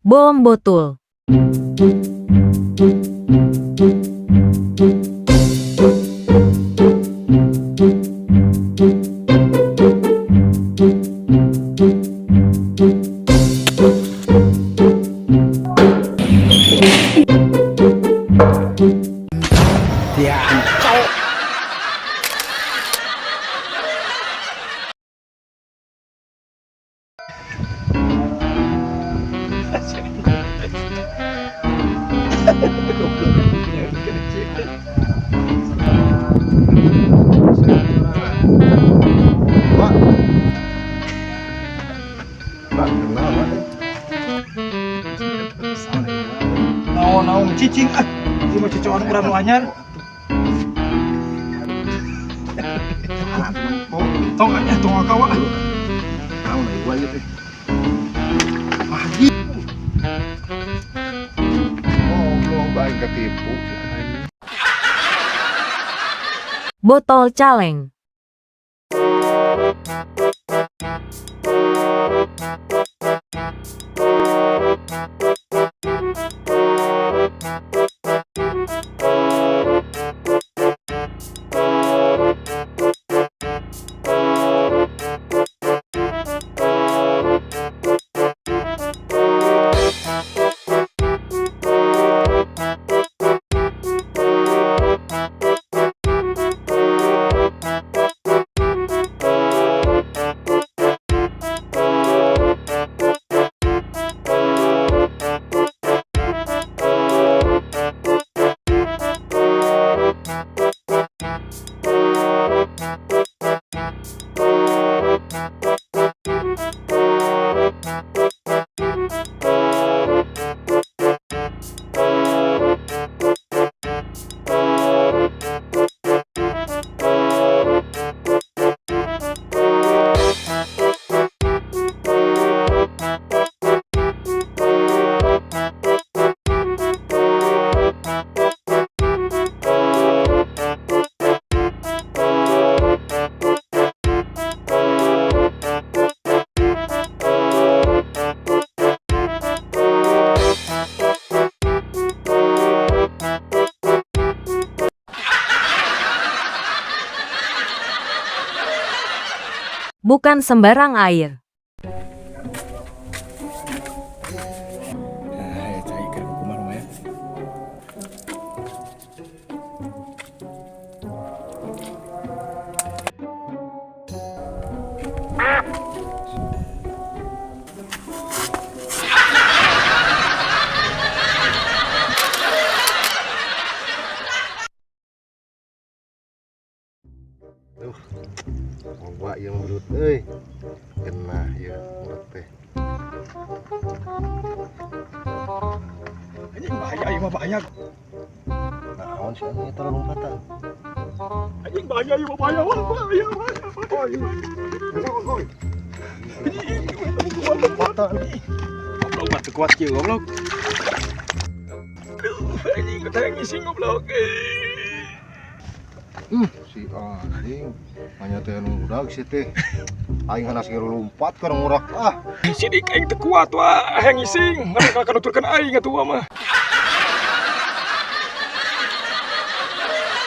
Bom botul. Pak. Pak, kenal, Pak. Naon-naon cicing ah. Ieu mah cocokan urang nu anyar. Oh, tong anyar tong akawa. Naon euy gua ieu teh? Wah, Oh, belum aing ketipu si anjing. Botol caleng. Bukan sembarang air. Nah, ya cai keur kumaha lumayan. Duh. Loba ieu mah belut euy. Genah ieu belut teh. Anjing, bahaya ieu mah, bahaya. Naon sih anjing eta lompatan? Anjing, bahaya ieu mah, bahaya, wah, bahaya, bahaya. Oh, iya. Oi. Anjing, Lompatan. goblok mah teu kuat kieu, goblok. Aduh, anjing, teh ngising, goblok. Si anjing. Hanya teh nu budak si teh. Aing hanas ngerulumpat ka ngurak ah. Sidik aing teu kuat wah, hayang ngising, mana kalau nuturkeun aing atuh mah.